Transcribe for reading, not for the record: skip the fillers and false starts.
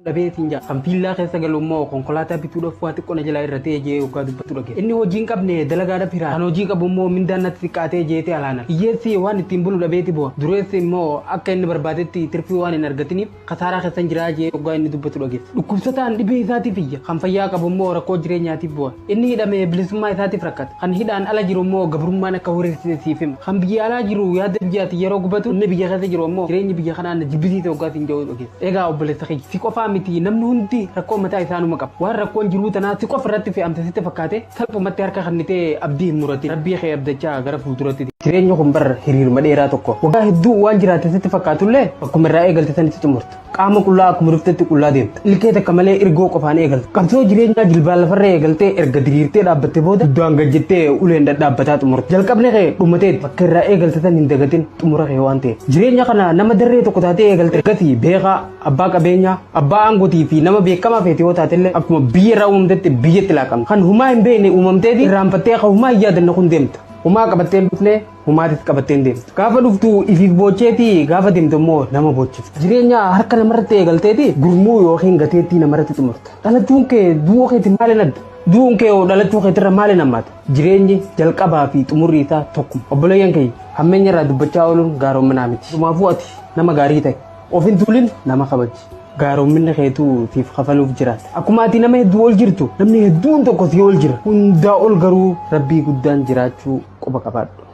Dhabee siin jaa. Kan viillaa keessa galu immoo konkolaataa bituudhaaf waa xiqqoo na jalaa irra ta'e jee hoggaa dubbatu dhageessa. Inni hojii hin qabne dalagaadhaaf hira. Kan hojii qabu immoo mindaan natti xiqqaatee jeetee alaana. Hiyyeessi waan ittiin bulu dhabeeti bu'a. Dureessi immoo akka inni barbaadetti tirfii waan hin argatiniif kasaaraa keessan jiraa jee hoggaa inni dubbatu dhageessa. Dhukkubsataan dhibee isaatiif iyya. Kan fayyaa qabu immoo rakkoo jireenyaatiif bu'a. Inni hidhame bilisummaa isaatiif rakkata. Kan hidhaan ala jiru immoo gabrummaan akka horiirsite siif hima. Kan biyya alaa jiru yaada biyyaati yeroo gubatu, inni biyya keessa jiru ammoo jireenyi biyya kanaa na jibbisiise hoggaa siin jedhu dhageessa. Egaa obboleessa kiyya, si qofaa miti, namni hundi rakkoo mataa isaanuma qaba. Waan rakkoon jiruu tanaa si qofa irratti fe'amte sitti fakkaate salphumatti harka kennitee abdii hin muratin. Rabbii kee abdachaa gara fuulduratti deemi. Jireenyi kun bar hiriiruma dheeraa tokko. Waggaa hedduu waan jiraatte sitti fakkaatullee bakkuma irraa eegalte sanitti xumurta. Qaama qullaa akkuma dhuftetti qullaa deemta. Ilkee takka malee irgoo qofaan eegalta. Qabsoo jireenyaa jilbaan lafarra eegaltee erga diriirtee dhaabbatte booda duddaan gad jettee uleen dhadhaabbataa xumurta. Jalqabni kee dhumateeti, bakka irraa eegalte san hin dagatin, xumura kee waan ta'eef. Jireenya kana nama darree tokko taatee eegalte, ergasii beekaa, abbaa qabeenyaa, abbaa aangotii fi nama beekamaa feete yoo taatellee akkuma biyya irraa uumamtetti biyyatti laaqamta. Kan humaa hin beekne uumamteeti irraanfattee kan humaa hin yaadanne kun deemta. Humaa qabattee hin dhufne, humaatis qabattee hin deemtu. Gaafa dhuftu ifiif boocheeti, gaafa deemtu immoo nama boochifta. Jireenya harka namarratti eegalteeti gurmuu yookiin gateettii namarratti xumurta. Dhalachuun kee du'uu keetiin maaliin adda? Du'uun kee hoo dhalachuu keetirra maaliin hammaata? Jireenyi jalqabaa fi xumurri isaa tokkuma. Obboleeyyan keenya, hammeenya irraa dubbachaa ooluun gaaroominaa miti. Dhumaafuu ati nama gaarii ta'i. Of hin tuulin, nama kabaji. Gaaroominni keetuu siif kafaluuf jiraata. Akkuma ati nama hedduu ol jirtu, namni hedduun tokko sii ol jira. Hundaa ol garuu Rabbii guddaan jiraachuu quba qabaadhu.